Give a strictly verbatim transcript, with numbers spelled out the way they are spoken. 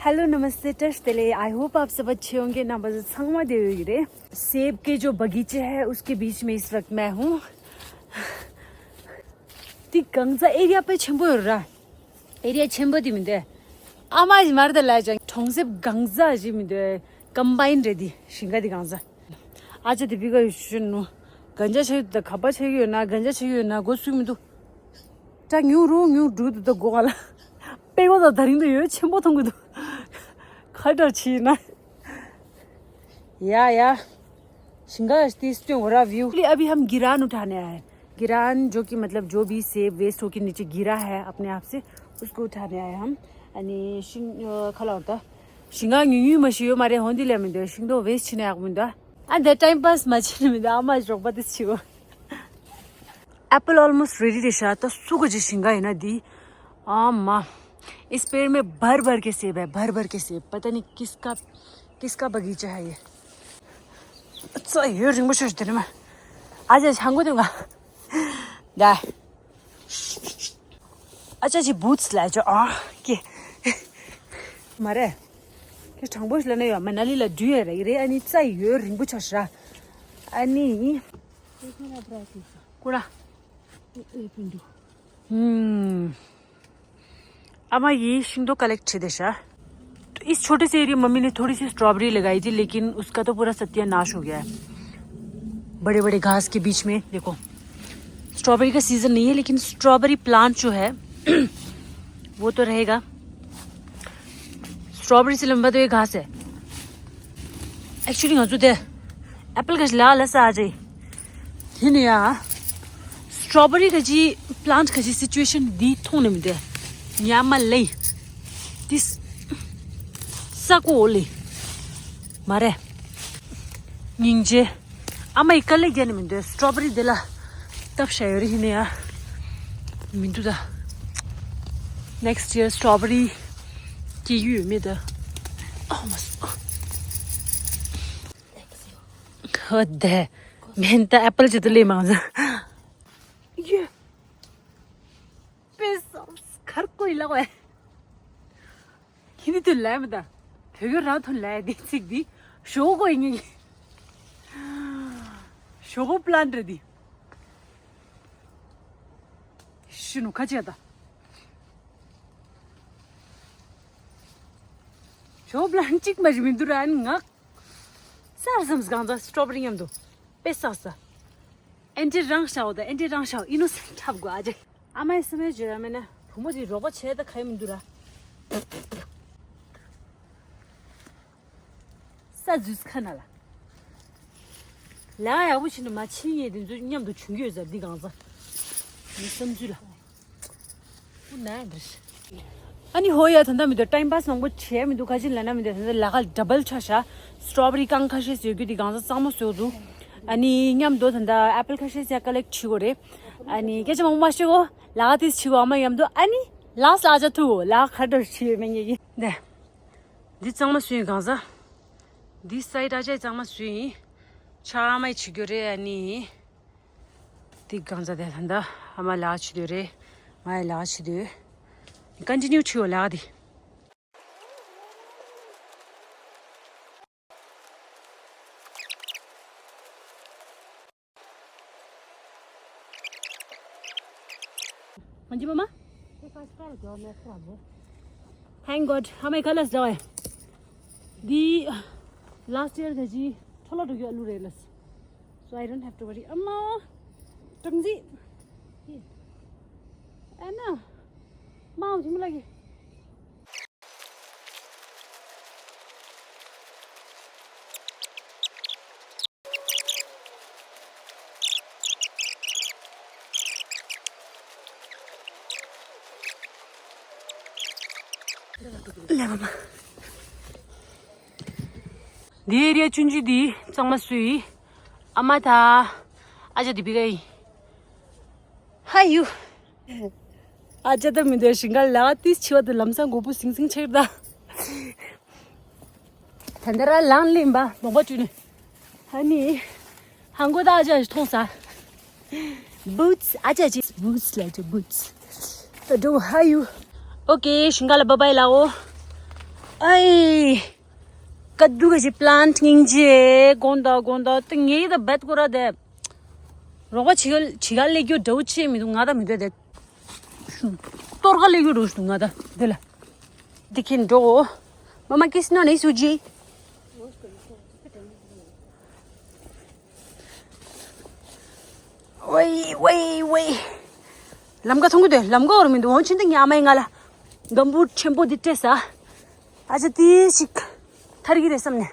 हेलो, नमस्ते, टश तेले। I hope आप सब अच्छे होंगे। ना बस छांगमा देवी रे। सेब के जो बगीचे हैं, उसके बीच में इस वक्त मैं हूँ। ཏི་གང་ཟག་ཨེ་རི་ཡ་དཔེ་ཆེན་པོ་ཡོད་ར། ཨེ་རི་ཡ་ཆེན་པོ་དེ་མི་འདུག་ཨ་མ་ཞིག་མར་དེ་ལ་ཅང་གྲོང་གསེབ་གང་ཟག་ཞིག་མི་འདུག་ཀམ་བའིན་རེད། དེ་ཞིང་ཁ་དེ་གང་ཟག་ཨ་ཅག་དེ་བི་ག་ཡོད་ཤུ་ནུ། གན་ཇ་ཆགས་ཡོད་ད། ག་པ་ཆགས་ཡོད་ན། གན་ཇ་ཆགས་ཡོད་ན་སྒོ་སུས་མི་འདུག་ད་ཉུང་རུ་ཉུང་འགྲོ་འདུག་ད་སྒོ་ག་ལ། པེ་གོ་ད་ད་རིང་དུ་ཡོད་ཆེན་པོ་མཐོང་གི་འདུག་ཁ་འདྲ་ཆི་ན། या या। झींगा स्टीस पे हो रहा व्यू। अभी हम गिरान उठाने आए हैं। गिरान जो कि मतलब जो भी सेब वेस्ट होके नीचे गिरा है अपने आप से, उसको उठाने आए हम। अनि सिङ खला त सिङा न्यु न्यु मसियो मारे होन्दी ले मिन्दो सिङदो वेस्ट छिने आक मिन्दो। And the time pass machine मिन्दो आमा जोक बदिस छियो। एप्पल ऑलमोस्ट रेडी रहेछ। त सुको जे सिंगा है ना दी। आमा, इस पेड़ में भर भर के सेब है, भर भर के सेब। पता नहीं किसका किसका बगीचा है ये। अच्छा, यो रिंगो छोड़ देने में। आज आज हंगो दूंगा। दा। अच्छा जी, बूट्स ला जो आ के। मारे। के ठांगबो लने यो मनाली ला दुए रे रे अनि चाहिँ यो रिंगो छोड़। अनि कुडा। हम्म। अम्मा ये सिंदो कलेक्ट छे देशा। तो इस छोटे से एरिया मम्मी ने थोड़ी सी स्ट्रॉबेरी लगाई थी, लेकिन उसका तो पूरा सत्यानाश हो गया है। बड़े बड़े घास के बीच में देखो, स्ट्रॉबेरी का सीजन नहीं है, लेकिन स्ट्रॉबेरी प्लांट जो है वो तो रहेगा। स्ट्रॉबेरी से लंबा तो ये घास है। एक्चुअली हजुर दे एप्पल का ला लसा आ जाए। हिन या स्ट्रॉबेरी का जी प्लांट का जी सिचुएशन दी थोने में दे। या मले दिस सको ओले मारे निंजे। ཨ་མ་ཡི་དཀའ་ལས་རྒྱག་ནི་མི་འདུག་སི་ཊོ་བེ་རི་དེ་ལ་བཏབ་བཞག་ཡོད་རེད། ཡིན་ན་ཡང་མི་འདུག་ད། ནེག་སི་ཊི་ཡར་སི་ཊོ་བེ་རི་སྐྱེ་རྒྱུ་ཡོད་མེད་ད། ཨོ་མ་སོ། ཧོ་དེ་མེན་ད་ཨེ་པལ་ཅི་ད་ལས་མང་ཟ། ཡེ། པེ་སོ་ཁར་ཀོ་ཡི་ལག་བས། ཁྱི་ནི་དུ་ལས་མི་ད། བོད་ཡོ་རང་ཐོན་ལས་དེ་ཚིག་འདི། ཞོག་གོ་ཡིན་ངེས། ཞོག་གོ་པི་ལན་རེད་འདི། ཤི་ནུ་ཁ་ཆེ་ད། ཞོག་པི་ལན་གཅིག་མ་ཞིག་མི་འདུག་ར་ཨ་ནི་ངག་སར་སམ་སྒང་ད་སི་ཊོ་བེ་རི་མཉམ་དུ། པེ་ས་ས། ཨེན་ཏི་རང་ཤའོ་ད་ཨེན་ཏི་རང་ཤའོ་ཨི་ནོ་སེན་ཊ་ཧབ་གོ་ཨ་ཅེ། ཨ་མའི་སེམས་ཡོད་ཇེ་ར་མེད་ན་བུ་མོ་དེ་རོགས་པ་བྱས་ད་ག་ཡི་མི་འདུག་ར། ས་འཛུལ་ཁ་ན་ལ། ལ་ཡག་པོ་ཕྱིན་ནས་མ་ཕྱིན་ཡས་དེ་ཚོ་མཉམ་དུ་བྱུང་གི་ཡོད་ཟེར་འདི་གང་ཟ། མི་བསམ་ཚུལ་ལ། ཨ་ནི་ཧོ་ཡ་ད་ལྟ་མི་འདུག་ཊའིམ་པཱ་སི་མང་པོ་བྱས་མི་འདུག་ག་ཅི་ལ་ན་མི་འདུག་ད་ལྟ་ལ་ཁ་ཌ་བལ་ཆགས་ཤག་སི་ཊོ་བེ་རི་རྐང་ཁ་ཤས་ཡོད་རྒྱུ་དེ་གང་ཟག་གཙང་མ་བཟོས་འདུག་ཨ་ནི་མཉམ་དུ་ད་ལྟ་ཨེ་པལ་ཁ་ཤས་ཡ་ཀ་ལེག་བྱེད་དགོས་རེད། ཨ་ནི་སྐད་ཆ་མང་པོ་མ་བཤད་གོ་ལ་ཁ་ཏིས་བྱེད་གོ་ཨ་མ་མཉམ་དུ་ཨ་ནི་ལ་ཁ་ས་ཨ་ཅག་ཐུག་གོ་ལ་ཁ་ཁ་འདྲ་བྱེད་ཡོད་མེད་ངེས་ཀྱི་འདི། འདི་གཙང་མ་བཟོས་ཡིན་གང་ཟག་འདི་སའི་ཌི་ཨ་ཅག་གཙང་མ་བཟོས་ཡིན། ཆ་ཨ་མ་ཡི་བྱེད་རྒྱུ་རེད་ཨ་ནི། དེ་གང་ཟ་དེ་ད་ལྟ་ཨ་མ་ལག་ཆུ་དོད་རེད། ང་ཡི་ལག་ཆུ་དོད། ཀོན་ཊི་ནིའུ་ཆུ་ཡོ་ལག་དེ། ང་ཅི་མ་མ། Thank God ཨ་མའི་ཁ་ལག་ཟ་བས། འདི་ལ་སི་ཊི་ཡར་ད་ཅི་འཕྲོ་ལ་འགྲོ་རྒྱུ་ཨ་ལུ་རེད་ལ། So I don't have to worry. ཨ་མ། ཀྲང་ཟི། ཨ་ན། མའོ་ཐིམ་ལ་གི། ལས་མ་མ། འདི་ཨེ་རི་ཡ་ཆུང་ཆུང་འདི་གཙང་མ་བཟོས་ཡིན། ཨ་མ་ད་ཨ་ཅག་འདི་བི་ག་ཡིན། ཧ་ཡུ། ཨ་ཅག་ད་མི་འདོད་ཞིང་ཁ་ལ་ཏིས་ཆི་བ་དུ་ལམ་སང་མགོ་བུ་སིང་སིང་ཆེར་ད། ད་འདི་ར་ལང་ལིམ་པ་ནོག་པ་བཅུ་ནི། ཧ་ནི། ཧང་གོ་ད་ཨ་ཅག་མཐོང་ས། Boots, ཨ་ཅག་ཅིག་Boots ལ་ཅིག་Boots. ད་འགྲོ་ཧ་ཡུ། ཨོ་ཀེ་ཞིང་ཁ་ལ་བྷའི་བྷའི་ལའོ། ཨའི། ཀ་དུ་ག་ཞིག་པི་ལན་ཊི་སྙིང་རྗེ། དགོངས་དག་དགོངས་དག་ཏི་ངེས་ད་བད་ཀོ་ར་དེ། རོགས་པ་བྱི་ག་བྱི་ག་ལས་རྒྱུ་འདྲ་བོ་ཆེ་མི་འདུག་ང་ད་མི་འདོད་དེ། གཏོར་ག་ལས་རྒྱུ་འགྲོ་ཞུ་ང་ད་དེ་ལ། འདི་ཁྱེད་འགྲོ། མ་མ་ཀིས་ནོ་ནི་སུ་ཇི། ཝེ་ཝེ་ཝེ། ལམ་ཀ་མཐོང་གི་འདུག་ལམ་ཀ་འོར་མི་འདུག་འོང་ཕྱིན་ཏེ་ཉག་མའི་ང་ལ། འདམ་བུ་ཆེན་པོ་འདི་སྤྲད་ས། ཨ་ཅེ་ཏི་ཞིག་ཐར་གི་རེད་བསམ་ནས།